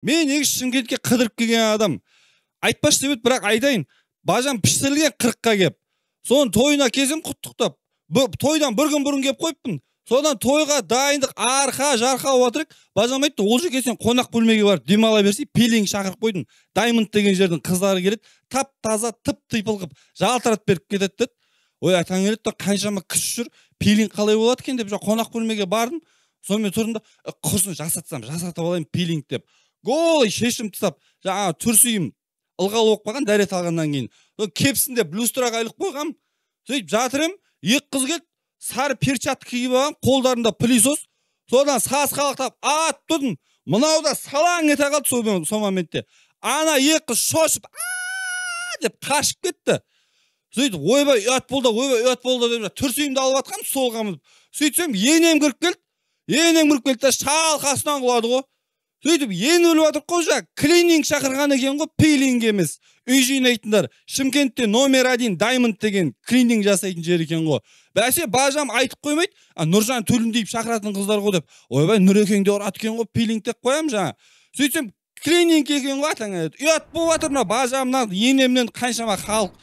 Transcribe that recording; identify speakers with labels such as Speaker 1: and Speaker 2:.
Speaker 1: Мен негізі Шымкентке қыдырып келген адам. Айтпашы деп еді, бірақ айтайын. Бажам піштірілген 40-қа кеп. Соның тойына келсем құттықтап. Тойдан бір күн бұрын келіп қойыппын. Содан тойға дайындық арқа жарқа болып жатыр. Бажам айтты, ол жерге сен қонақ бөлмеге барып демала берсей, пилинг шақырып қойдым. Даймонд деген жердің қыздары келеді, тап таза, тып типыл қылып жалтыратып беріп кетеді деді. Ой, атаң келеді да, қаншама кісі жүр, пилинг қалай болады екен деп қонақ бөлмеге бардым. Сонымен тұрдым да, құрсын жасатсам, жасатып алайын пилинг деп. Голый шешім тастап, жаңағы түрсиім ылғал болып қалған дәрет алғаннан кейін. Кепсін деп люстраға іліп қойғам. Сөйтіп жатыр едім, екі қыз келді, сары перчатка киіп алған, қолдарында пылесос. Содан сасқалақтап атып тұрдым. Мынау да салаң ете қалды сол моментте. Ана екі қыз шошып, а деп қашып кетті. Сөйтіп, ойбай ұят болды, ойбай ұят болды деп түрсиімді алып жатқанмын столға мініп. Сөйтсем, енем кіріп келді. Енем кіріп келді да шалқасынан құлады ғой. Сөйтіп, ені өліп жатыр ғой, жаңа клининг шақырған екен ғой, пилинг емес. Үй жинайтындар. Шымкентте номер 1 Даймонд деген клининг жасайтын жер екен ғой. Бәсе, бажам айтып қоймайды, Нұржан Төлімдиев шақыратын қыздар ғой деп. Ойбай, Нұрекең де ұрады екен ғой, пилинг деп қоямын жаңа. Сөйтсем, клининг екен ғой, атаңа. Ұят болып жатыр мына бажамнан, енемнен қаншама халық.